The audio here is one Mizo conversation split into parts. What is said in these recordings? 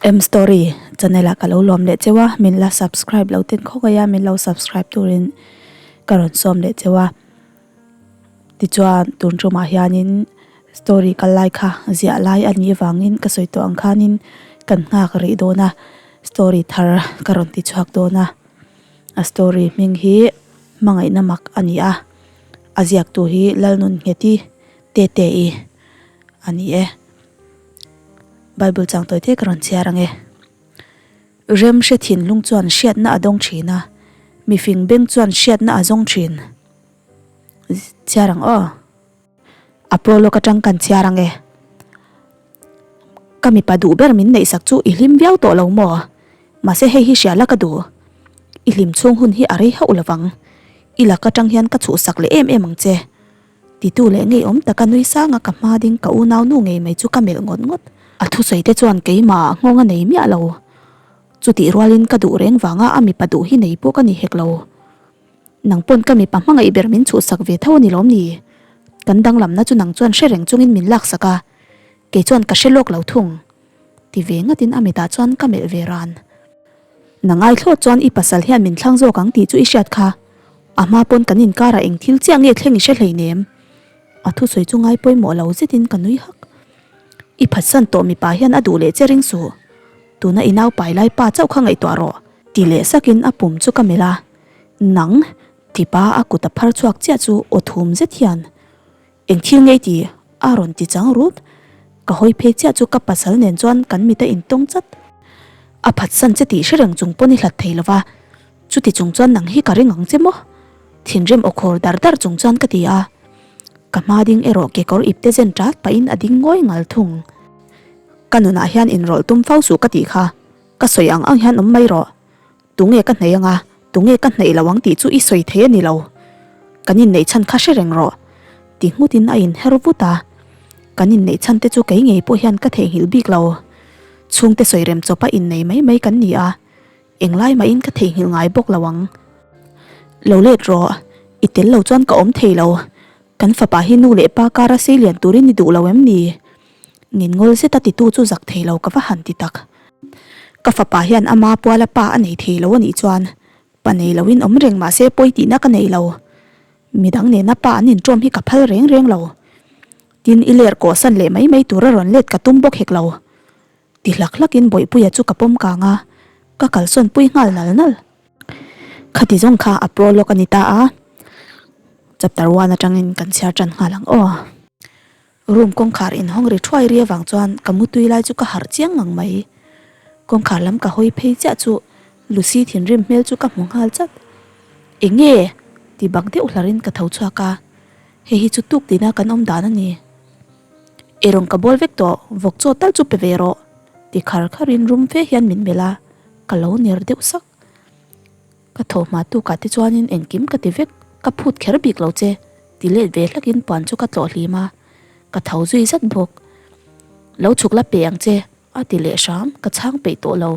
M story channel ah ka lo lawm leh cheu a min la subscribe lo ten khawk aia min lo subscribe turin ka rawn sawm leh cheu a tichuan tun tumah hianin story kal lai kha ziah lai a nih avangin ka sawi tawh ang khanin kan nghak rih dawn a story thar ka rawn ti chhuak dawn a a story hming hi hmangaihna mak a ni a a ziaktu hi Lalnunngeti Tete-i a ni e. Bible chang tawi te ka rawn chhiar ang e. Rem hre thinlung chuan hriatna a dawng thin a, mifing beng chuan hriatna a zawng thin. Chhiar ang aw. A prologue atang kan chhiar ang e. Ka mipa duh ber min neihsak chu i hlim viau tawh lo maw? Mahse hei hi hria la ka duh. I hlim chhung hun hi a rei hauh lovang. I lak atang hian ka chhuhsak leh em em ang che. Titu leh ngeiawm taka nui sanga ka hma ding ka unau nu ngei mai chu ka melh ngawt ngawt. A thusawi te chuan keimah nghawng a nei miah lo. Chutih rualin ka duh reng vanga a mipa duh hi nei pawh ka ni hek lo. Nang pawn ka mipa hmangaih ber min chhuhsak ve tho a ni lawm ni? Kan danglamna chu nang chuan hre reng chungin min laksak a, kei chuan ka hre lawk lo thung. Ti ve ngatin a mitah chuan ka melh ve ran. Nang ai thlawt chuan i pasal hian min thlang zawk ang tih chu i hriat kha. A hma pawn kan inkarah eng thil chiah nge thleng i hre hleinem. A thusawi chu ngai pawimawh lo zetin ka nui hak. I phatsan tawh mipa hian a duh leh che ring suh. Tuna i nau pai lai pa chauh kha ngaihtuah rawh. Ti leh sakin a pum chu ka melh a. Nang, tipa a kut a phar chhuak chiah chu aw thum zet hian. Eng thil ngei ti? A rawn ti chang rut. Ka hawi phei chiah chu ka pasal nen chuan kan mit a intawng chat. A phatsan che tih hre reng chung pawn i hlat thei lo va, chuti chung chuan nang hi ka ring ang che maw? Thinrim aw khawr dar dar chung chuan ka ti a. Ka hma ding erawh kekawr ipte zen ṭat pahin a ding ngawi ngal thung. Ka nunah hian inrawlh tum fo suh ka tih kha, ka sawi ang ang hian awm mai rawh. Tunge ka hnaih anga, tunge ka hnaih lo ang tih chu i sawi thei a ni lo. Kan inneih chhan kha hre reng rawh. Ti nghutin a inher vut a. Kan inneih chhan te chu kei ngei pawh hian ka theihnghilh bik lo. Chhungte sawi rem chawpa innei mai mai kan ni a, englai mahin ka theihnghilh ngai bawk lo ang. Lo let rawh, i tel lo chuan ka awm thei lo. Kan fapa hi nu leh pa kara sei lian turin i duh lo em ni? Ngenngol zeta titu chu zak thei lo ka va han ti tak. Ka fapa hian ama puala pa a nei thei lo a nih chuan pa nei loin awm reng mahse pawi tihna ka nei lo. Midang nena pa an inṭawm hi ka phal reng reng lo. Tin i ler kawhsan leh mai mai tura rawn let ka tum bawk hek lo. Ti hlak hlakin Bawihpuia chu ka pawm kang a, ka kalsawn pui nghal nal nal. Khati zawng kha a prologue a ni ta a, chapter one atangin kan chhiar tan nghal ang aw. Room kawngkhar inhawng ri thuai ri avang chuan ka mutui lai chu ka harh chiang ngang mai. Kawngkhar lam ka hawi phei chiah chu Lucy thinrim hmel chu ka hmu nghal chat. Eng nge? ti bak deuh hlarin ka tho chhuak a, hei hi chu tuk tina kan awm dan a ni. Erawng ka bawl vek tawh, vawk chaw tal chu pe ve rawh ti khar kharin rum fe hian min melh a, ka lo ner deuh sak. Ka thaw hma tukah te chuanin engkim ka ti vek, ka phut kher bik lo che, ti let ve hlakin puan chu ka tlawh hlim a, ka tho zui zat bawk. Lo chhuk la pe ang che, a ti leh hram, ka chhang peih tawh lo.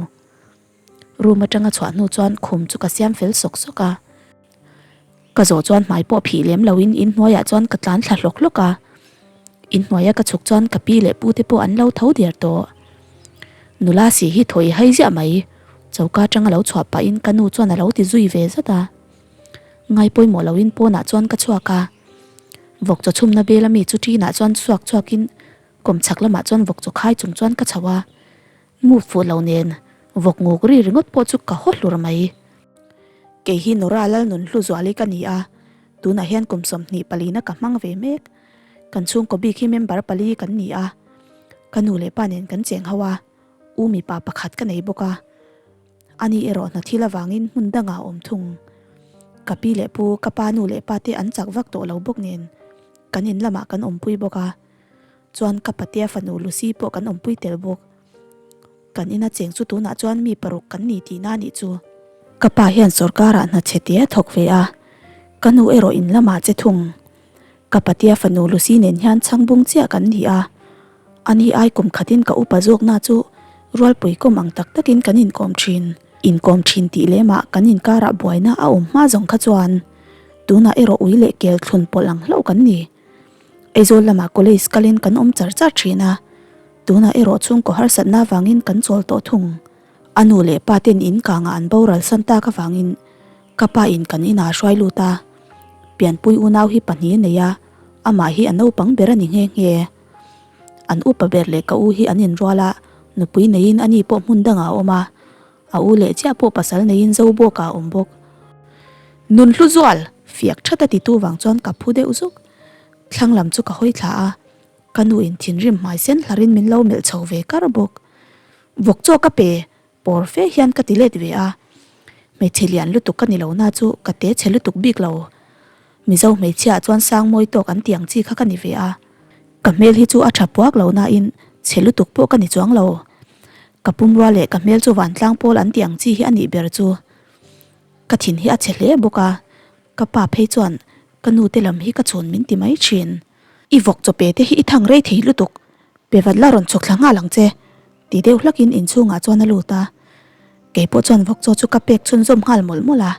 Room atanga chhuah hnu chuan khum chu ka siam fel sawk sawk a, ka zawh chuan hmai pawh phih lem loin inhnuaiah chuan ka tlan thla hlawk hlawk a, inhnuaia ka chhuk chuan ka pi leh pute pawh an lo tho der tawh. Nula si hi thaw i hai ziah mai, choka atanga lo chhuah pahin ka nu chuan a lo ti zui ve zat a. Ngai pawimawh loin pawnah chuan ka chhuak a, vawk chaw chhumna bel ami chu ṭinah chuan chhuak chhuakin kawmchhak lamah chuan vawk chaw khai chung chuan ka chho a, move fuh lo nen vawk nguk ri ringawt pawh chu ka haw hlur mai. Kei hi Nora Lalnunhlu Zuali ka ni a, tunah hian kum 24 na ka hmang ve mek. Kan chhungkaw bik hi member pali kan ni a, ka nu leh pa nen kan cheng ho a, u mipa pakhat ka nei bawk a, ani erawh hna thil avangin hmun dangah a awm thung. Ka pi leh pu, ka pa nu leh pa te an chak vak tawh lo bawk nen kan in lamah kan awmpui bawk a, chuan ka patea fanu Lucy pawh kan awmpui tel bawk. Kan ina cheng chu tunah chuan mi paruk kan ni tihna a nih chu. Ka pa hian sorkarah hna chhe te a thawk ve a, ka nu erawh in lamah che thung. Ka patia fanu Lucy nen hian chhang bung chiah kan ni a, ani ai kum khatin ka upa zawkna chu rualpui kawm ang tak takin kan inkawm thin. Inkawm thin tih lemah kan inkarah buaina a awm hma zawng kha chuan tunah erawh ui leh kel thlun pawlh ang hlauh kan ni. Aizawl lamah college kalin kan awm char char thin a. Tunah erawh chhungkaw harsatna avangin kan chawl tawh thung. A nu leh pa ten in kangah an boral san tak avangin ka pa in kan inah a hruai lut a. Pianpui unau hi pahnih a nei a, amah hi a naupang ber a ni nghe nghe. An upa ber leh ka u hi an inrual a, nupui neiin ani pawh hmun dangah a awm a, a u leh chiah pawh pasal neiin zo bawkah a awm bawk. Nun hlu zual! Fiak that a titu vang chuan ka phu deuh zuk. Thlang lam chu ka hawi thla a, ka nu in thinrim hmai sen hlarin min lo melh chho ve kar bawk. Vawk chaw ka pe! Pawr fe hian ka ti let ve a, hmeichhe lian lutuk ka ni lo na chu ka te chhe lutuk bik lo. Mizo hmeichhia ah chuan sang mawi tawk an ti ang chi kha ka ni ve a, ka hmel hi chu a tha puak lo nain chhe lutuk pawh ka ni chuang lo. Ka pumrua leh ka hmel chu vantlang pawl an ti ang chi hi a nih ber chu. Ka thin hi a chhe hle bawk a, ka pa phei chuan ka nu te lam hi ka chhun min ti mai thin. I vawk chaw pe te hi i thang rei thei lutuk, pe vat la rawn chhuk thla nghal ang che. Ti deuh hlakin inchhungah chuan a lut a, keipawh chuan vawk chaw chu ka pek chhunzawm nghal mawlh mawlh a,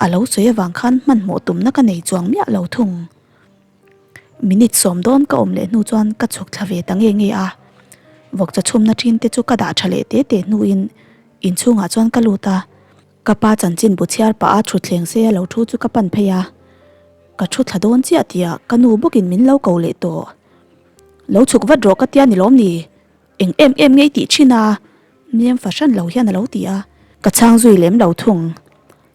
a lo sawi avang khan hmanhmawh tumna ka nei chuang miah lo thung. Minute sawm dawn ka awm leh hnu chuan ka chhuk thla ve ta nge nge a, vawk chaw chhumna ṭin te chu ka dah ṭha leh te te hnuin inchhungah chuan ka lut a, ka pa chanchin bu chhiar pah a thutthleng sei a lo thu chu ka pan phei a, ka thu thla dawn chiah tihah ka nu bawkin min lo ko leh tawh. Lo chhuk vat rawh ka tia ni lawm ni? Eng em em ngei tih thin a, nem fahran lo hian a lo ti a. Ka chhang zui lem lo thung.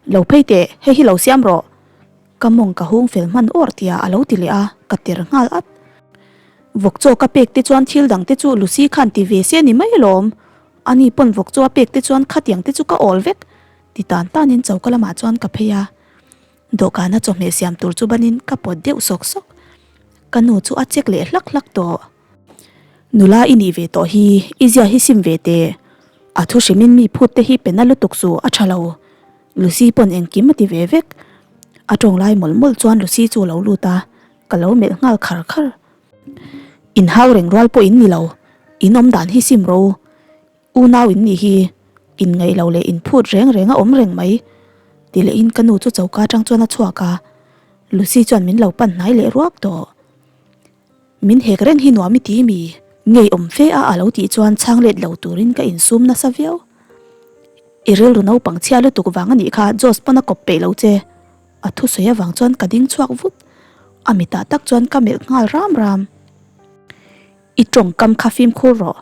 Lo phei teh, hei hi lo siam rawh. Ka mawng ka hung fel hman awr tia a lo ti leh a, ka ter nghal at. Vawk chaw ka pek te chuan thil dang te chu Lucy khan ti ve se ni mai alawm. Ani pawn vawk chaw a pek te chuan khatiang te chu ka awl vek. Ti tan tanin choka lamah chuan ka phei a. Dawhkana chawhmeh siam tur chu banin ka pawt deuh sawk sawk. Ka nu chu a chek leh hlak hlak tawh. Nula i nih ve tawh hi, i zia hi sim ve teh. A thu hrimin mi phut te hi pe na lutuk chu a tha lo. Lucy pawn engkim a ti ve vek. A tawng lai mawlh mawlh chuan Lucy chu a lo lut a, ka lo melh nghal khar khar. Inhau reng rual pawh in ni lo, in awm dan hi sim ro. Unau in nih hi, inngaih lo leh inphut reng reng a awm reng mai. Ti lehin ka nu chu choka atang chuan a chhuak a, Lucy chuan min lo pan hnai leh ruak tawh. Min hek reng hi nuam i ti mi? Ngeiawm fe a a lo tih chuan chhang let lo turin ka insum nasa viau. I rilru naupang chhia lutuk vang a nih kha Josh pawn a kawp peih lo che. A thusawi avang chuan ka ding chhuak vut. A mitah tak chuan ka melh nghal ram ram. I tawngkam kha fimkhur rawh,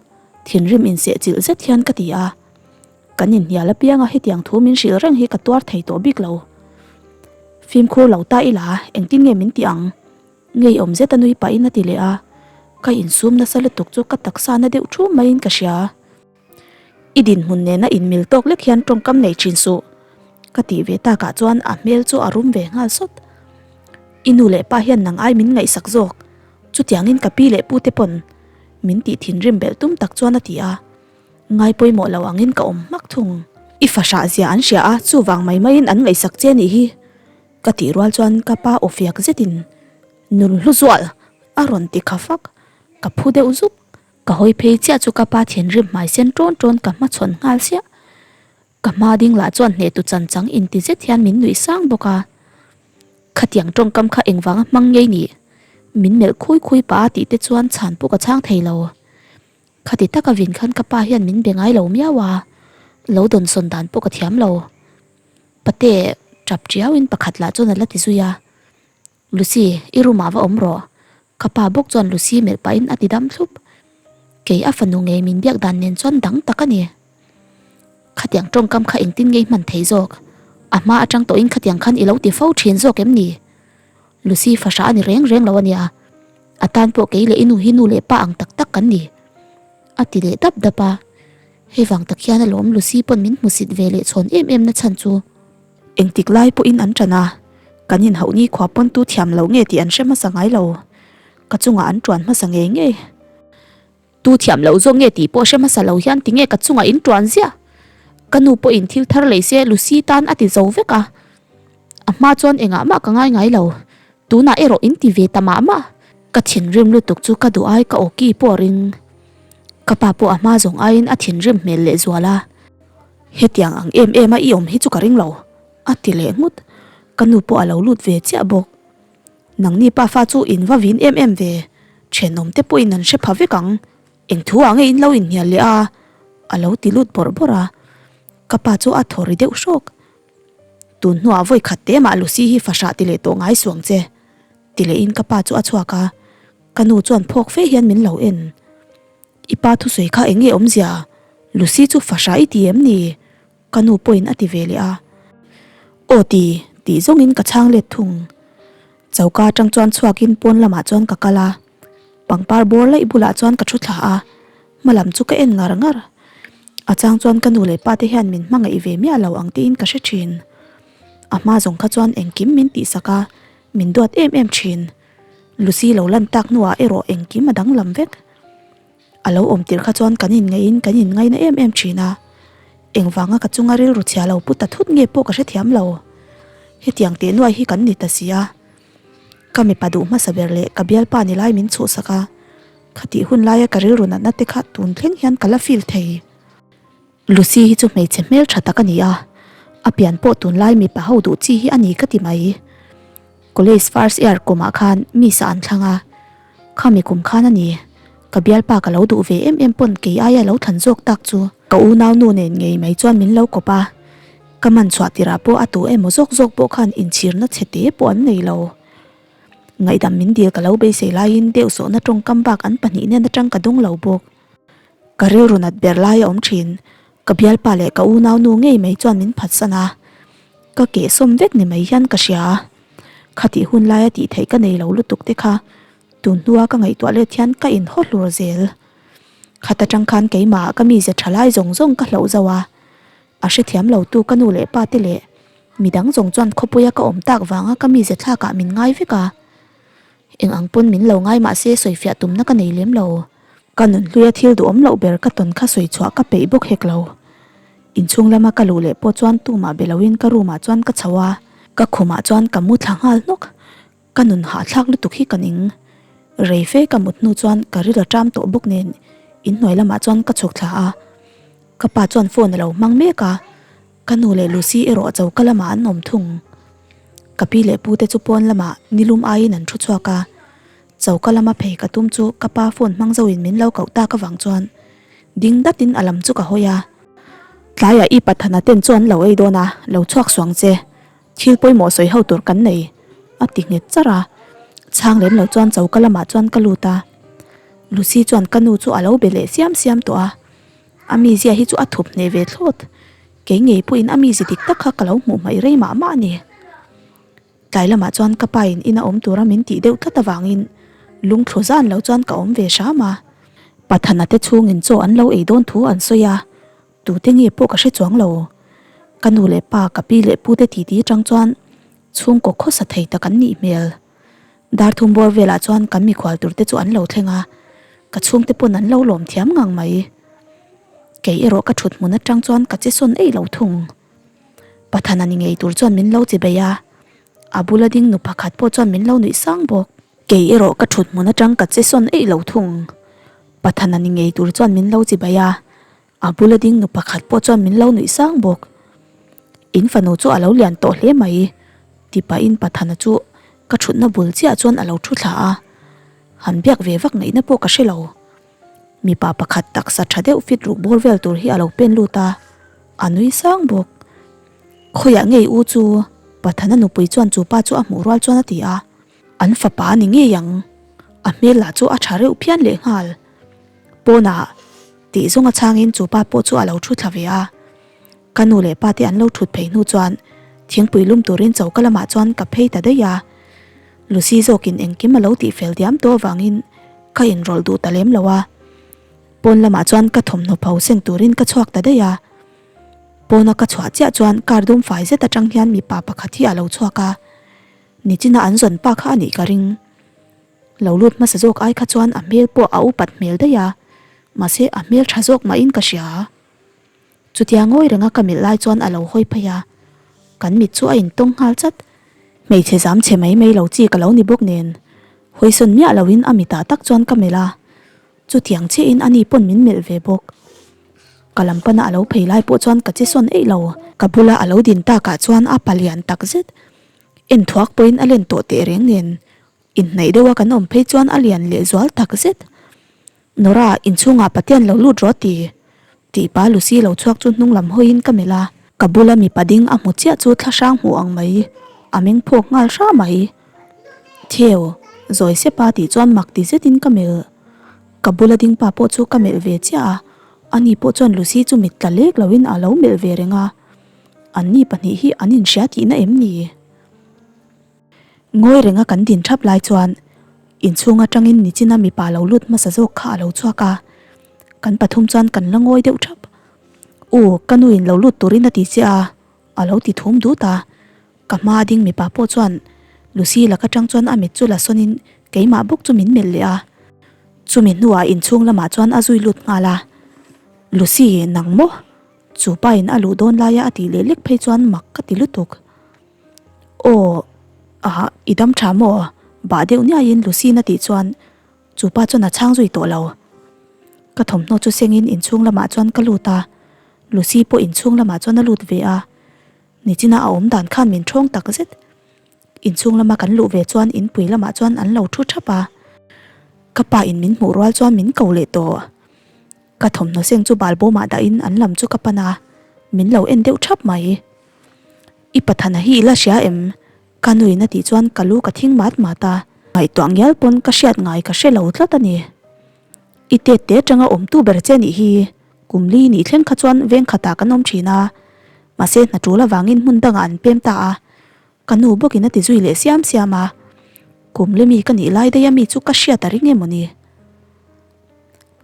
thinrim insehchilh zet hian ka ti a. Kan inhnial apianga hetiang thu min hrilh reng hi ka tuar thei tawh bik lo. Fimkhur lo ta ila engtin nge min tih ang? Ngeiawm zet a nui pahin a ti leh a, ka insum nasa lutuk chu ka taksa na deuh thu maiin ka hria. I dinhmun nena inmil tawk lek hian tawngkam nei thin suh, ka tih ve takah chuan a hmel chu a rum ve nghal sawt. I nu leh pa hian nang ai min ngaihsak zawk, chutiangin ka pi leh pu te pawn min tih thinrim belh tum tak chuan a ti a, ngai pawimawh lo angin ka awm hmak thung. I fahrah zia an hria a, chuvang mai maiin an ngaihsak che nih hi. Ka tih rual chuan ka pa aw fiak zetin Nun hlu zual a rawn ti kha fak, ka phu deuh zuk. Ka hawi phei chiah chu ka pa thinrim hmai sen ṭawn ṭawn ka hmachhawn nghal siah. Ka hma ding lah chuan hnehtu chan chang inti zet hian min nuih sang bawk a. Khatiang ṭawngkam kha engvanga hmang ngei nih? Min melh khui khui pah a tih te chuan chhan pawh ka chhang thei lo. Khati taka vin khan ka pa hian min be ngai lo miau a, lo dawnsawn dan pawh ka thiam lo. Pate tap tiauin pakhat lah chuan a la ti zui a, Lucy, i room ah va awm rawh. Ka pa bawk chuan Lucy melh pahin a ti dam thlup. Kei a fanu ngei min biak dan nen chuan dang tak a ni. Khatiang tawngkam kha engtin nge i hman thei zawk? A hma atang tawhin khatiang khan i lo ti fo thin zawk em ni? Lucy fahrah a ni reng reng lo a nia. A tan pawh kei leh i nu hi nu leh pa ang tak tak kan ni. A ti leh dap dap a. Hei vang tak hian alawm Lucy pawn min hmusit ve leh chhawn em em na chhan chu. Engtik lai pawhin an ṭan a, kan inhauh ni khua pawn tu thiam lo nge tih an hre hmasa ngai lo. Ka chungah an ṭuan hmasa ngei ngei. Tu thiam loh zawk nge tih pawh hre hmasa lo hian tinge ka chungah in ṭuan ziah? Ka nu pawhin thil thar lei se Lucy tan a ti zo vek a. A hma chuan engah mah ka ngai ngai lo. Tunah erawh in ti ve ta mah mah. Ka thinrim lutuk chu ka duh ai ka awki pawh a ring. Ka pa pawh a hma zawng aiin a thinrim hmel leh zual a. Hetiang ang em em a i awm hi chu ka ring lo, a ti leh nghut. Ka nu pawh a lo lut ve chiah bawk. Nangni pa fa chu in va vin em em ve, thenawm te pawhin an hre pha vek ang. Eng thu ah nge in lo inhnial leh a? A lo ti lut bawrh bawrh a, ka pa chu a thaw ri deuh hrawk. Tun hnuah vawi khat te mah Lucy hi fahrah ti leh tawh ngai suang che, ti lehin ka pa chu a chhuak a, ka nu chuan phawk fe hian min lo en. I pa thusawi kha eng nge awmzia? Lucy chu fahrah i ti em ni? Ka nu pawhin a ti ve leh a. Aw ti, tih zawngin ka chhang let thung. Choka atang chuan chhuakin pawn lamah chuan ka kal a, pangpar bawr laih bulah chuan ka thu thla a, hma lam chu ka en ngar ngar. A chang chuan ka nu leh pa te hian min hmangaih ve miah lo ang tiin ka hre thin. A hma zawng kha chuan engkim min tihsak a, min duat em em thin. Lucy lo lan tak hnuah erawh engkim a danglam vek. A lo awm tirh kha chuan kan inngaihin kan inngaina em em thin a, engvanga ka chunga rilru chhia lo pu ta thut nge pawh ka hrethiam lo. Hetiang teh nuai hi kan ni ta si a. Ka mipa duh hmasa ber leh ka bialpa ni lai min chhuhsak a, khatih hun laia ka rilru natna te kha tun thleng hian ka la feel thei. Lucy hi chu hmeichhe hmel tha tak a ni a, a pian pawh tunlai mipa ho duh chi hi a ni ka ti mai. College first year kumah khan miss ah an thlang a, khami kum khan a ni, ka bialpa ka lo duh ve em em pawn kei aia lo thlan zawk tak chu. Ka unau nu nen ngei mai chuan min lo kawp a, ka man chhuah tirah pawh a tu emaw zawk zawk pawh khan inchhirna chhe te pawh an nei lo. Ngaihdam min dil ka lo beisei laiin deuhsawhna tawngkam bak an pahnihnen atang ka dawng lo bawk. Ka rilru nat ber lai a awm thin. Ka bialpa leh ka unau nu ngei mai chuan min phatsan a, ka kehsawm vek ni mai hian ka hria. Khatih hun laia tih theih ka nei lo lutuk te kha tun hnua ka ngaihtuah let hian ka inhaw hlur zel. Khat atang khan keimah ka mize tha lai zawng zawng ka hloh zauh a, a hrethiam lo tu ka nu leh pa te leh midang zawng chuan khawpuia ka awm tak vanga ka mize thlakah min ngai vek a. Eng ang pawn min lo ngai mah se sawifiah tumna ka nei lem lo. Ka nunhluia thil duhawm loh ber ka tawn kha sawi chhuah ka peih bawk hek lo. Inchhung lama ka luh leh pawh chuan tumah be loin ka room ah chuan ka chho a, ka khumah chuan ka mu thla nghal hnawk. Ka nun hahthlak lutuk hi ka ning. Rei fe ka mut hnu chuan ka ril a ṭam tawh bawk nen inhnuai lamah chuan ka chhuk thla a. Ka pa chuan phone a lo hmang mek a. Ka nu leh Lucy erawh choka lamah an awm thung. Ka pi leh pu te chu pawn lamah nilum aiin an thu chhuak a, choka lama phei ka tum chu ka pa phone hmang zoin min lo koh tak avang chuan ding datin a lam chu ka hawi a. Tlaiah i Pathana ten chu an lo ei dawn a, lo chhuak suang che. Thil pawimawh sawi ho tur kan nei, a ti nghet charh a. Chhang lem lo chuan choka lamah chuan ka lut a. Lucy chuan ka nu chu a lo be leh siam siam tawh a. A mizia hi chu a thup hneh ve thlawt. Kei ngei pawhin a mizi dik tak kha ka lo hmuh hmaih rei mah mah a ni. Tlai lamah chuan ka pain ina awm tura min tih deuh tlat avangin lungthlu zan lo chuan ka awm ve hram a. Pathana te chhungin chaw an lo ei dawn thu an sawi a, tute nge pawh ka hre chuang lo. Ka nu leh pa, ka pi leh pu te titi atang chuan chhungkaw khawsa thei tak an nih hmel. Dar thum bawr velah chuan kan mikhual tur te chu an lo thleng a, ka chhungte pawn an lo lawm thiam ngang mai. Kei erawh ka thut hmun atang chuan ka che sawn eih lo thung. Pathana ni ngei tur chuan min lo chi bei a, a bula ding nu pakhat pawh chuan min lo nuih sang bawk. Kei erawh ka thut hmun atang ka che sawn eih lo thung. Pathana ni ngei tur chuan min lo chi bei a, A bula ding nu pakhat pawh chuan min lo nuih sang bawk. In fanu chu a lo lian tawh hle mai, ti pahin Pathana chu ka thutna bul chiah chuan a lo thu thla a. Han biak ve vak ngaihna pawh ka hre lo. Mipa pakhat taksa tha deuh fit ruk bawr vel tur hi a lo pen lut a, a nui sang bawk. Khawiah ngei u chu? Pathana nupui chuan chu pa chu a hmuh rual chuan a ti a. An fapa a ni ngei ang. A hmel lah chu a tha reuh phian lehnghal. Pawnah tih zawnga chhangin chu pa pawh chu a lo thu thla ve a. Ka nu leh pa te an lo thut phei hnu chuan thingpui lum turin choka lamah chuan ka phei ta daih a. Lucy zawkin engkim a lo tih fel diam tawh avangin ka inrawlh duh ta lem lo a. Pawn lamah chuan ka thawmhnaw pho seng turin ka chhuak ta daih a. Pawna ka chhuah chiah chuan car dum fai zet atang hian mipa pakhat hi a lo chhuak a. Nichina an zawn pa kha a nih ka ring. Lo lut hmasa zawk ai kha chuan a hmel pawh a upat hmel daih a, mahse a hmel tha zawk mahin ka hria. Chutia ngawi renga ka milh lai chuan a lo hawi phei a, kan mit chu a intawng nghal chat. Hmeichhe zam chhe mai mai lo chi ka lo ni bawk nen, hawisawn miah loin a mitah tak chuan ka melh a, chutiang chiahin ani pawn min melh ve bawk. Ka lam pana a lo phei lai pawh chuan ka che sawn eih lo. Ka bula a lo din takah chuan a palian takzet. Enthuak pawhin a len tawh teh reng nen, Inhnaih deuha kan awm phei chuan a lian leh zual tak zet. Nora, inchhungah Patian lo lut rawh ti. Tih pa Lucy lo chhuak chu hnung lam hawiin ka melh a. Ka bula mipa ding a hmu chiah chu thlahrang hmuh ang mai, a meng phawk nghal hra mai. Theo, zawi sepa tih chuan mak ti zetin ka melh. Ka bula ding pa pawh chu ka melh ve chiah a, ani pawh chuan Lucy chu mit tla lek loin a lo melh ve reng a. Anni pahnih hi an inhria tihna em ni? Ngawi renga kan din thap lai chuan inchhung atangin nichina mipa lo lut hmasa zawk kha a lo chhuak a, kan pathum chuan kan la ngawi deuh thap. U, ka nuin lo lut turin a ti che a, a lo ti thum dut a. Ka hma ding mipa pawh chuan Lucy lak atang chuan a mit chu la sawnin keimah bawk chu min melh leh a. Chumi hnuah inchhung lamah chuan a zui lut nghal a, Lucy, nang maw? Chu pain a luh dawn laia a tih leh lek phei chuan mak ka ti lutuk. Aw, aha, i dam tha maw? Bah deuh niaiin Lucy-in a tih chuan chu pa chuan a chhang zui tawh lo. Ka thawmhnaw chu sengin inchhung lamah chuan ka lut a, Lucy pawh inchhung lamah chuan a lut ve a. Nichina a awm dan khan min ṭhawng tak zet. Inchhung lama kan luh ve chuan inpui lamah chuan an lo ṭhu ṭhap a. Ka pa in min hmuh rual chuan min ko leh tawh. Ka thawmhnaw seng chu balbawmah dahin an lam chu ka pan a, min lo en deuh ṭhap mai. I Pathana hi i la hria em? Ka nuin a tih chuan ka lu ka thing mat mat a, ngaihtuah ngial pawn ka hriat ngai ka hre lo tlat a ni. I tet te atanga awmtu ber che nih hi kum li nih thleng kha chuan veng khatah kan awm thin a, mahse hna tul avangin hmun dangah an pem ta a, ka nu bawkin a ti zui leh siam siam a, kum li mi ka nih lai daih a mi chu ka hriat a ring em aw ni?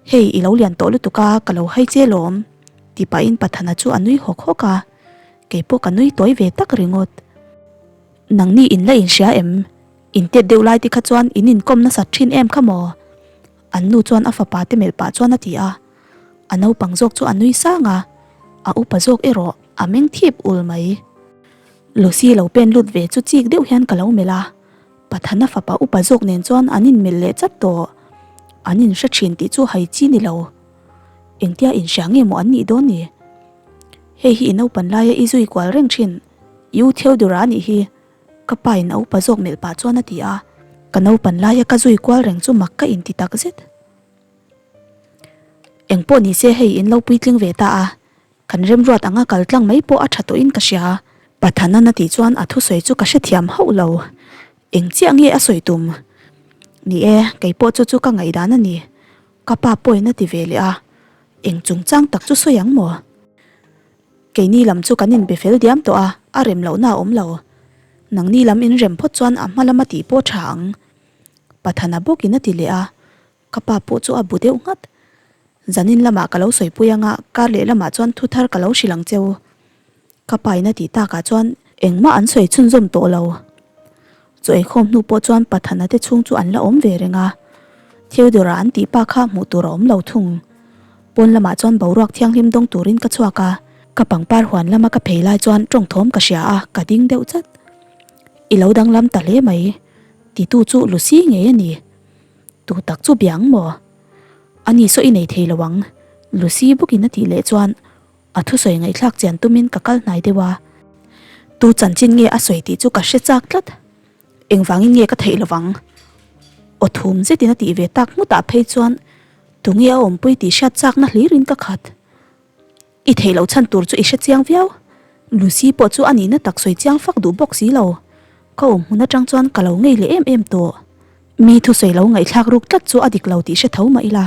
Hei i lo lian tawh lutuk a, ka lo hai che lawm, tih pahin Pathana chu a nui hawk hawk a, kei pawh ka nui tawi ve tak ringawt. Nangni in la inhria em? In tet deuh lai te kha chuan in inkawm nasat thin em kha maw? An nu chuan a fapa te melh pah chuan a ti a, a naupang zawk chu a nui sang a, a upa zawk erawh a meng thip ul mai. Lucy lo pen lut ve chu chik deuh hian ka lo melh a. Pathana fapa upa zawk nen chuan an inmelh leh chat tawh. An inhre thin tih chu hai chi ni lo. Engtia inhria nge maw an nih dawn ni? Hei hi i naupan laia i zui kual reng thin, i u Theodora a nih hi, ka pa in a upa zawk melh pah chuan a ti a. Ka naupan laia ka zui kual reng chu mak ka inti tak zet. Engpawh ni se hei in lo puitling ve ta a, Kan remruat anga kal tlang mai pawh a tha tawhin ka hria. Pathanan a tih chuan a thusawi chu ka hrethiam hauh lo. Eng chiah nge a sawi tum? Ni e, kei pawh chu chu ka ngaihdan a ni. Ka pa pawhin a ti ve leh a. Eng chungchang tak chu sawi ang maw? Keini lam chu kan inbe fel diam tawh a, a rem lohna a awm lo. Nangni lam inrem phawt chuan a hma lama tih pawh tha ang. Pathana bawkin a ti leh a. Ka pa pawh chu a bu deuh nghat. Zanin lamah ka lo sawipui anga kar leh lamah chuan thu thar ka lo hrilh ang cheu. Ka pa in a tih takah chuan engmah an sawi chhunzawm tawh lo. Chaw eikhawm hnu pawh chuan Pathana te chhung chu an la awm ve reng a. Theodore-a an tih pa kha hmuh tur a awm lo thung. Pawn lamah chuan boruak thianghlim dawng turin ka chhuak a. Ka pangpar huan lama ka phei lai chuan tawngthawm ka hria a, ka ding deuh chat. I lo danglam ta hle mai. Titu chu Lucy ngei a ni. Tu tak chu bia ang maw? Ani saw i nei thei lo ang, Lucy bawkin a tih leh chuan a thusawi ngaihthlak chian tumin ka kal hnai deuh a. Tu chanchin nge a sawi tih chu ka hre chak tlat. Engvangin nge ka theih lo vang? Aw thum zetin a tih ve tak nghutah phei chuan tunge a awmpui tih hriat chakna hlirin ka khat. I theih loh chhan tur chu i hre chiang viau. Lucy pawh chu a nihna tak sawi chiang fak duh bawk si lo. Ka awm hmun atang chuan ka lo ngei leh em em tawh. Mi thusawi lo ngaihthlak ruk tlat chu a dik lo tih hre tho mah ila,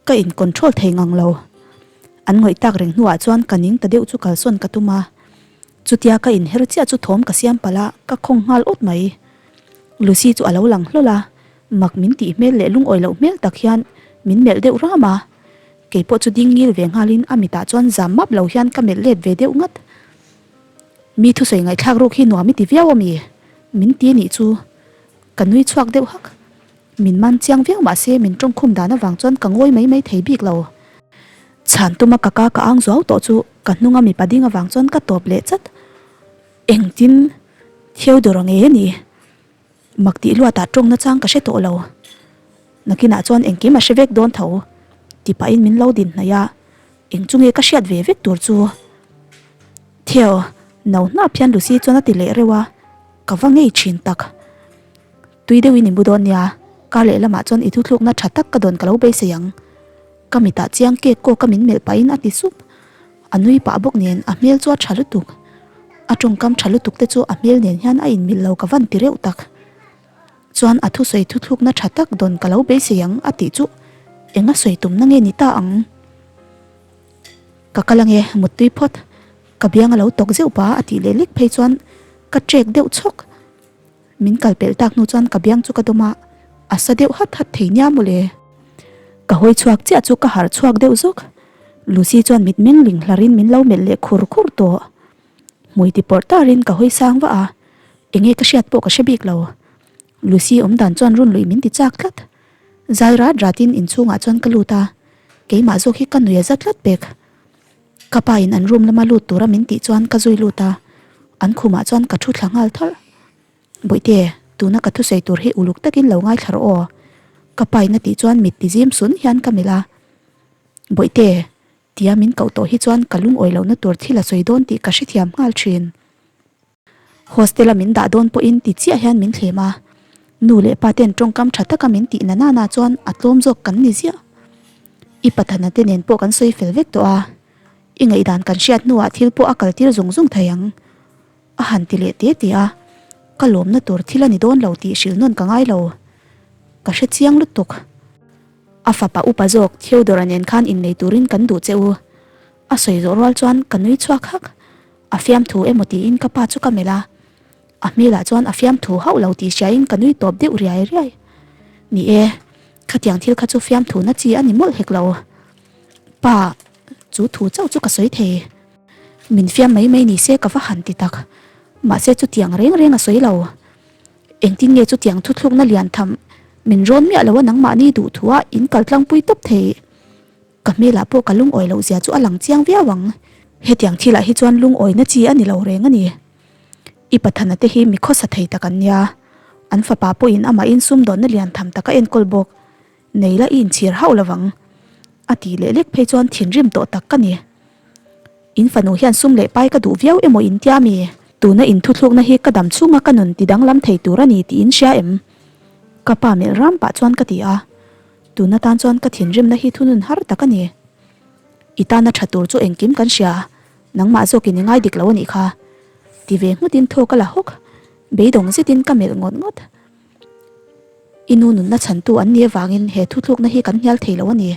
ka in control thei ngang lo. An ngawih tak reng hnuah chuan ka ning ta deuh chu kalsawn ka tum a. Chutia ka inher chiah chu thawm ka siam palh a, ka khawng nghal awt mai. Lucy chu a lo lang hlawl a, mak min tih hmel leh lungawi loh hmel tak hian min melh deuh ram a. Kei pawh chu ding ngil ve nghalin a mitah chuan zam map lo hian ka melh let ve deuh ngat. Mi thusawi ngaihthlak ruk hi nuam i ti viau ami? Min ti nih chu. Ka nui chhuak deuh hak. Min man chiang viau mah se min tawngkhum dan avang chuan ka ngawi mai mai thei bik lo. Chhan tuma ka ka ka ang zuau tawh chu ka hnunga mipa ding avang chuan ka tawp leh chat. Engtin Theodore nge a ni? Mak tih luatah tawng nachang ka hre tawh lo. Nakinah chuan engkim a hre vek dawn tho ti pahin min lo din hnaih a, eng chu nge ka hriat ve vek tur chu? Theo, no hnap hian Lucy chuan a ti leh reuh a, ka va ngei thin tak. Tui deuhin i mu dawn nia, kar lehlamah chuan i thuthlukna tha tak ka dawn ka lo beisei ang. Ka mitah chiang kek kawk a min melh pahin a ti sup. A nui pah bawk nen a hmel chu a tha lutuk. A tawngkam tha lutuk te chu a hmel nen hian a inmilh lo ka van ti reuh tak. Chuan a thusawi thuthlukna tha tak dawn ka lo beisei ang a tih chu eng a sawi tumna nge ni ta ang? Ka kal ange muttui phawt. Ka biang a lo tawk zeuh pah a tih leh lek phei chuan ka trek deuh chhawk. Min kal pelh tak hnu chuan ka biang chu ka dawm a, a sa deuh hat hat thei nia mawle. Ka hawi chhuak chiah chu ka harh chhuak deuh zawk. Lucy chuan mit meng ling hlarin min lo melh leh khur khur tawh. Hmui ti pawrh tarin ka hawi sang vah a, enge ka hriat pawh ka hre bik lo. Lucy awm dan chuan run luih min ti chak tlat. Zai rat ratin inchhungah chuan ka lut a, keimah zawk hi ka nui a za tlat pek. Ka pa in an room lama lut tura min tih chuan ka zui lut a, an khumah chuan ka thu thla nghal tharh. Bawihte, tuna ka thusawi tur hi uluk takin lo ngaithla rawh aw. Ka pa in a tih chuan mit ti zim sun hian ka melh a. Bawihte, tia min koh tawh hi chuan ka lungawi lohna tur thil a sawi dawn tih ka hrethiam nghal thin. Hostel a min dah dawn pawhin ti chiah hian min thlem a, nu leh pa ten tawngkam tha taka min tih na nana chuan a tlawm zawk kan ni ziah. I pathana te nen pawh kan sawi fel vek tawh a, i ngaihdan kan hriat hnuah thil pawh a kaltir zung zung thei ang a han ti leh te te a, ka lawmna tur thil a ni dawn lo tih hrilh nawn ka ngai lo, ka hre chiang lutuk. A fapa upa zawk Theodore-a nen khan innei turin kan duh che u. A sawi zawh rual chuan ka nui chhuak hak. A fiamthu emaw tiin ka pa chu ka melh a, a hmelah chuan a fiamthu hauh lo tih hriain ka nui tawp deuh riai riai. Ni e, khatiang thil kha chu fiamthu na chi a ni mawlh hek lo. Pa, chu thu chauh chu ka sawi thei. Min fiam mai mai ni se ka va han ti tak. Mahse chutiang reng reng a sawi lo. Engtin nge chutiang thuthlukna lian tham min rawn miah lo a nangmahni duhthua in kal tlangpui tawp thei. Ka hmelah pawh ka lungawi loh zia chu a lang chiang viau ang. Hetiang thilah hi chuan lungawina chi a ni lo reng a ni. I pathana te hi mi khawsa thei tak an nia. An fapa pawhin amahin sumdawnna lian tham tak a enkawl bawk. Nei la i inchhir hauh lo vang. A tih leh lek phei chuan thinrim tawh tak ka ni. In fanu hian sum leh pai ka duh viau emaw in tia mi? Tuna in thuthlukna hi ka dam chhunga ka nun ti danglam thei tur a ni tih in hria em? Ka pa melh ram pah chuan ka ti a. Tuna tan chuan ka thinrimna hi thunun har tak a ni. I tana tha tur chu engkim kan hria, nangmah zawkin i ngai dik lo a nih kha. Ti ve nghutin thaw ka la hawk, beidawng zetin ka melh ngawt ngawt. I nu nunna chhantu an nih avangin he thuthlukna hi kan hnial thei lo a ni.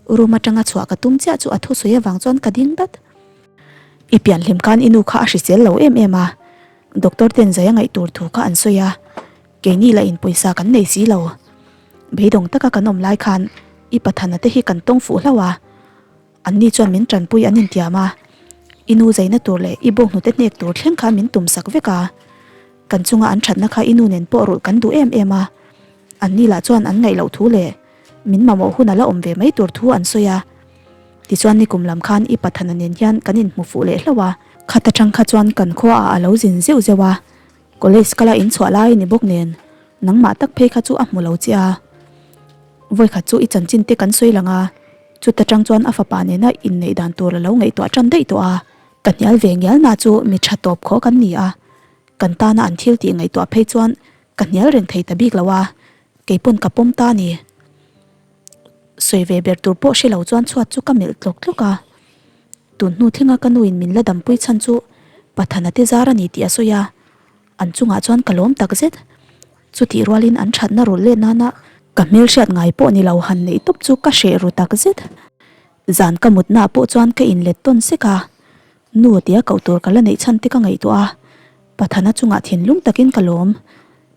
Room atanga chhuah ka tum chiah chu a thusawi avang chuan ka ding dat. I pianhlim khan i nu kha a hrisel lo em em a, doctor ten zai a ngaih tur thu kha an sawi a, keini lah in pawisa kan nei si lo. Beidawng taka kan awm lai khan i pathana te hi kan tawng fuh hlauh a, anni chuan min tanpui an intiam a, i nu zaina tur leh i bawnghnute hnek tur thleng khan min tum sak vek a, kan chunga an thatna kha i nu nen pawh rulh kan duh em em a, anni lah chuan an ngaih loh thu leh min mamawh hun a la awm ve mai tur thu an sawi a. Tichuan nikum lam khan i pathana nen hian kan inhmu fuh leh hlauh a, khat atang kha chuan kan khuaah a lo zin zeuh zeuh a, College kala in chhuah lai ni bawk nen nangmah tak phei kha chu a hmu lo che a. Vawikhat chu i chanchin te kan sawi lang a, chuta tang chuan a fapa nena inneih dan tur a lo ngaihtuah tan daih tawh a. Ka hnial ve ngial na chu mi tha tawp khaw kan ni a, kan tana an thil tih ngaihtuah phei chuan ka hnial reng thei ta bik lo a, keipawn ka pawm ta a ni. Sawi ve ber tur pawh hre lo chuan chhuat chu ka melh tlawk tlawk a. Tun hnu thlenga ka nuin min la dampui chhan chu Pathana te zar a ni tih a sawi a, an chungah chuan ka lawm tak zet. Chutih rualin an thatna rulh let nana ka hmelhriat ngai pawh ni lo han neih tawp chu ka hreh ru tak zet. Zan ka mutnaah pawh chuan ka inlet tawn sek a, nu tia koh tur ka la neih chhan te ka ngaihtuah a, Pathana chungah thinlung takin ka lawm.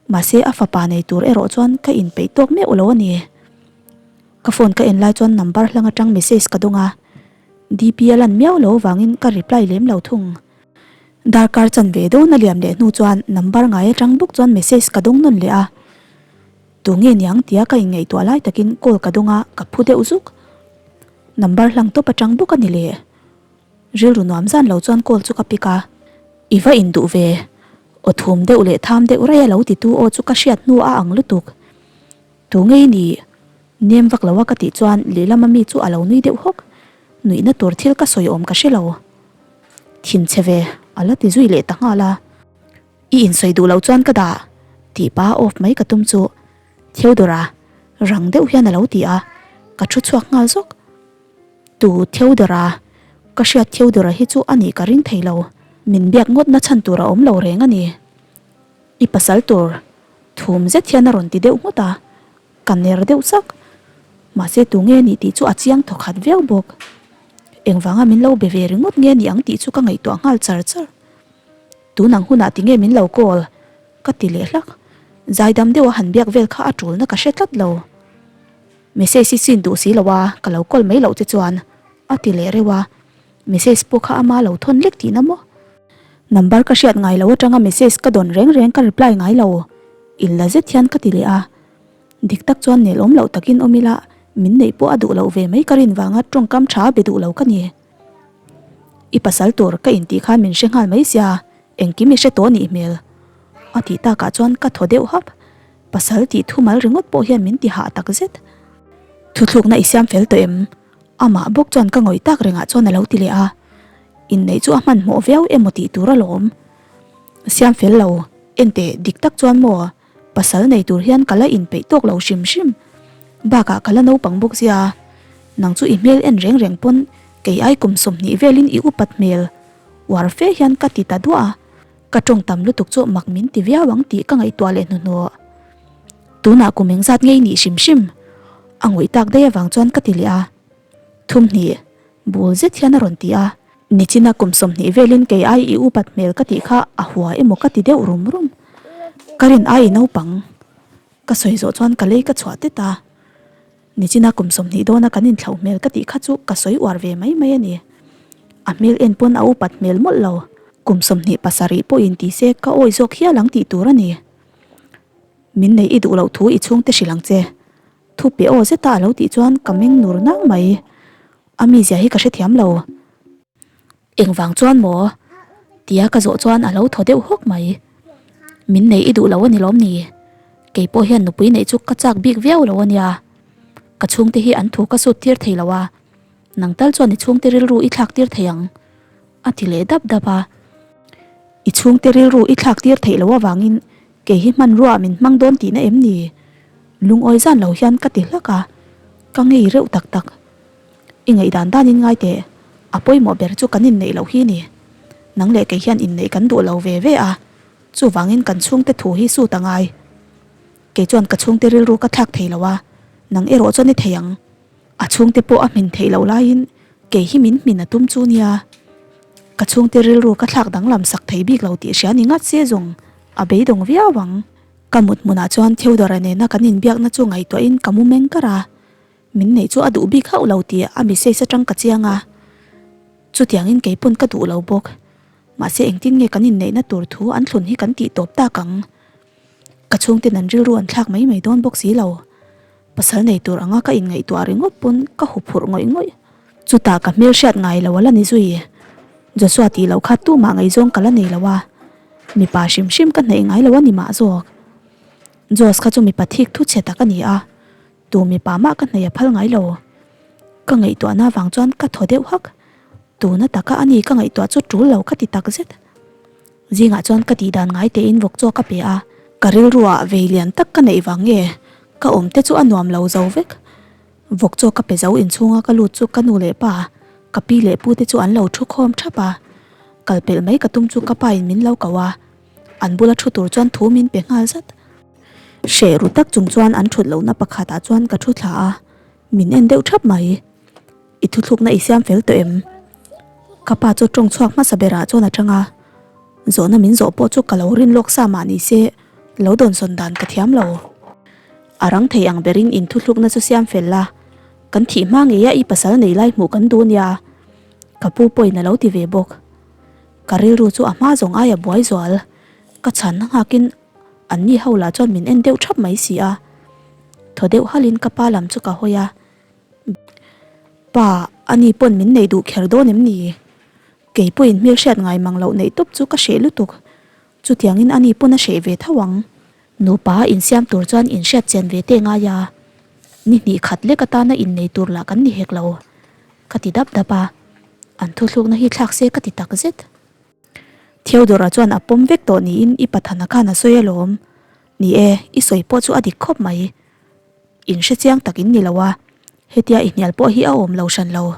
Mahse a fapa nei tur erawh chuan ka inpeih tawk meuh lo a ni. Ka phone ka en lai chuan number hlang atang message ka dawng a, DP a lan miau lo vangin ka reply lem lo thung. Darkar chanve dawn a liam leh hnu chuan number ngai atang bawk chuan message ka dawng nawn leh a. Tu nge niang tia ka inngaihtuah lai takin call ka dawng a, ka phu deuh zuk. Number hlang tawp atang bawk a ni leh. Rilru nuam zan lo chuan call chu ka pick a. I va induh ve. Aw thum deuh leh tham deuh raih a lo titu aw chu ka hriat hnu a ang lutuk. Tu ngei ni? Nem vak lo a ka tih chuan lehlam a mi chu a lo nui deuh hawk. Nuihna tur thil ka sawi awm ka hre lo. Thin chhe ve, a la ti zui leh ta nghal a. I insawi duh loh chuan ka dah, tih pa off mai ka tum chu Theodora rang deuh hian a lo ti a. Ka thu chhuak nghal zawk. Tu Theodora? Ka hriat Theodora hi chu a nih ka ring thei lo. Min biak ngawt na chhan tur a awm lo reng a ni. I pasal tur thum zet hian a rawn ti deuh nghut a, ka ner deuh sak. Mahse tu nge nih tih chu a chiang thawkhat viau bawk. Engvanga min lo be ve ringawt nge ni ang tih chu ka ngaihtuah nghal char char. Tun ang hunah tinge min lo call? Ka ti leh hlak. Zaidam deuha han biak vel kha a tulna ka hre tlat lo. Message i sin duh si lo a, ka lo call mai loh che chuan a ti leh reuh a. Message pawh kha ama lo thawn lek tihna maw? Number ka hriat ngai lo atanga message ka dawn reng reng ka reply ngai lo. Inla zet hian ka ti leh a. Dik tak chuan nel awm loh takin awm ila min neih pawh a duh loh ve mai ka rin vanga tawngkam tha be duh lo ka ni. I pasal tur ka intih khan min hre nghal mai sia, engkim i hre tawh nih hmel. A tih takah chuan ka thaw deuh hap. Pasal tih thumal ringawt pawh hian min ti hah tak zet. Thuthlukna i siam fel tawh em? Amah bawk chuan ka ngawih tak rengah chuan a lo ti leh a. Inneih chu a hmanhmawh viau emaw tih tur alawm. Siam fel lo, enteh dik tak chuan maw? Pasal nei tur hian ka la inpeih tawk lo hrim hrim. Bakah ka la naupang bawk sia. Nang chu i hmel en reng reng pawn kei ai kum 20 velin i upat hmel. Uar fe hian ka ti ta duah a. Ka tawng tam lutuk chu mak min ti viau ang tih ka ngaihtuah leh hnuhnawh. Tunah kum engzat ngei nih hrim hrim? A ngawih tak daih avang chuan ka ti leh a. Thumhnih, bul zet hian a rawn ti a. Nichina kum 20 velin kei ai i upat hmel ka tih kha a hua emaw ka ti deuh rum rum. Ka rin ai i naupang. Ka sawi zawh chuan ka lei ka chhuah tet a. Nichina kum 20 dawna kan inthlauh hmel ka tih kha chu ka sawi uar ve mai mai a ni. A hmel en pawn a upat hmel mawlh lo. Kum 27 pawhin ti se ka awi zawk hial ang tih tur a ni. Min nei i duh loh thu i chhungte hrilh ang che. Thu pe aw zeta a lo tih chuan ka meng nur nang mai. A mizia hi ka hrethiam lo. Engvang chuan maw? Tia ka zawh chuan a lo thaw deuh hawk mai. Min nei i duh lo a ni lawm ni? Kei pawh hian nupui neih chu ka chak bik viau lo a nia. Ka chhungte hi an thu ka sut tir thei lo a, nang tal chuan i chhungte rilru i thlak tir thei ang, a ti leh dap dap a. I chhungte rilru i thlak tir theih loh avangin kei hi hmanrua min hmang dawn tihna em ni? Lungawi zan lo hian ka ti hlak a, ka ngei reuh tak tak. I ngaihdan danin ngai teh, a pawimawh ber chu kan inneih loh hi ni. Nang leh kei hian inneih kan duh lo ve ve a, chuvangin kan chhungte thu hi sut a ngai. Kei chuan ka chhungte rilru ka thlak thei lo a, nang erawh chuan i thei ang. A chhungte pawh a hmin theih loh laiin kei hi min hmin a tum chu nia. Ka chhungte rilru ka thlak danglam sak thei bik lo tih hria ni ngat se zawng a beidawng viau ang. Ka mut hmunah chuan Theodora nena kan inbiakna chu ngaihtuahin ka mu meng kar a. Min neih chu a duh bik hauh lo tih a message atang ka chiang a, chutiangin kei pawn ka duh lo bawk. Mahse engtin nge kan inneihna tur thu an thlun hi kan tih tawp tak ang? Ka chhungten an rilru an thlak mai mai dawn bawk si lo. Pasal nei tur anga ka inngaihtuah ringawt pawn ka huphurh ngawih ngawih. Chutah ka hmel hriat ngai lo a la ni zui. Joshua tih loh kha tumah ngaihzawng ka la nei lo a, mipa hrim hrim ka hnaih ngai lo a ni mah zawk. Josh kha chu mipa thik thu chhe tak a ni a. Tu mipa mah ka hnaih a phal ngai lo. Ka ngaihtuahna avang chuan ka thaw deuh hak. Tuna taka a ni ka ngaihtuah chu tul lo ka ti tak zet. Zingah chuan ka tihdan ngai tein vawk chaw ka pe a. Ka rilruah vei lian tak ka neih vang nge ka awm te chu a nuam lo zo vek. Vawk chaw ka pe zo inchhunga ka lut chu ka nu leh pa, ka pi leh pu te chu an lo thu khawm thap a. Kal pelh mai ka tum chu ka pa in min lo ko a. An bula thu tur chuan thu min pe nghal zat. Hreh ru tak chung chuan an thut lohna pakhatah chuan ka thu thla a, min en deuh thap mai. I thuthlukna i siam fel tawh em? Ka pa chu tawng chhuak hmasa berah chuan a chang a, zawhna min zawh pawh chu ka lo rin lawk sa mah ni se lo dawnsawn dan ka thiam lo. A rang thei ang berin in thuthlukna chu siam fel la, kan thih hma ngeia i pasal nei lai hmuh kan duh nia, ka pu pawhin a lo ti ve bawk. Ka rilru chu a hma zawng aia buai zual, ka chhanna nghakin An ni ho lah chuan min en deuh thap mai si a. Thaw deuh halin ka pa lam chu ka hawi a. Pa, ani pawn min nei duh kher dawn em ni? Kei pawhin hmel hriat ngai mang loh neih tawp chu ka hreh lutuk. Chutiangin ani pawn a hreh ve tho ang. Nupa a insiam tur chuan inhriat chian ve te ngai a. Ni hnih khat lek atana innei tur lah kan ni hek lo. Ka ti dap dap a. An thuthlukna hi thlak se ka ti tak zet. Theodora chuan a pawm vek tawh niin i pathana khan a sawi alawm. Ni e, i sawi pawh chu a dik khawp mai. In hre chiang tak in ni lo a. Hetia i hnial pawh hi a awm lo hran lo.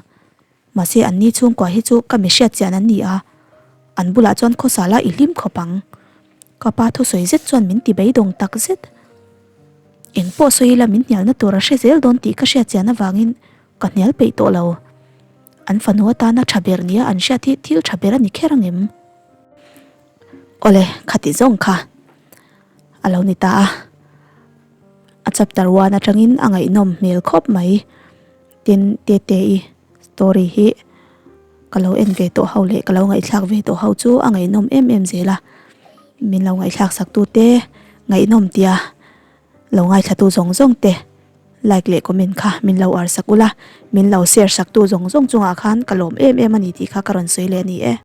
Mahse an ni chhungkua hi chu ka mi hriat chian an ni a, an bulah chuan khawsa la i hlim khawp ang. Ka pa thusawi zet chuan min ti beidawng tak zet. Eng pawh sawi ila min hnialna tur a hre zel dawn tih ka hriat chian avangin ka hnial peih tawh lo. An fanu atana tha ber nia an hriat hi thil tha ber a ni kher ang em? Awle, khati zawng kha a lo ni ta a. A chapter one atangin a ngaihnawm hmel khawp mai. Tin, Tete-i story hi ka lo en ve tawh ho leh ka lo ngaihthlak ve tawh ho chu a ngaihnawm em em zel a. Min lo ngaihthlak sak tu te, ngaihnawm tia lo ngaithla tu zawng zawng te like leh comment kha min lo ar sak ula, min lo share sak tu zawng zawng chungah khan ka lawm em em a ni tih kha ka rawn sawi leh a ni e.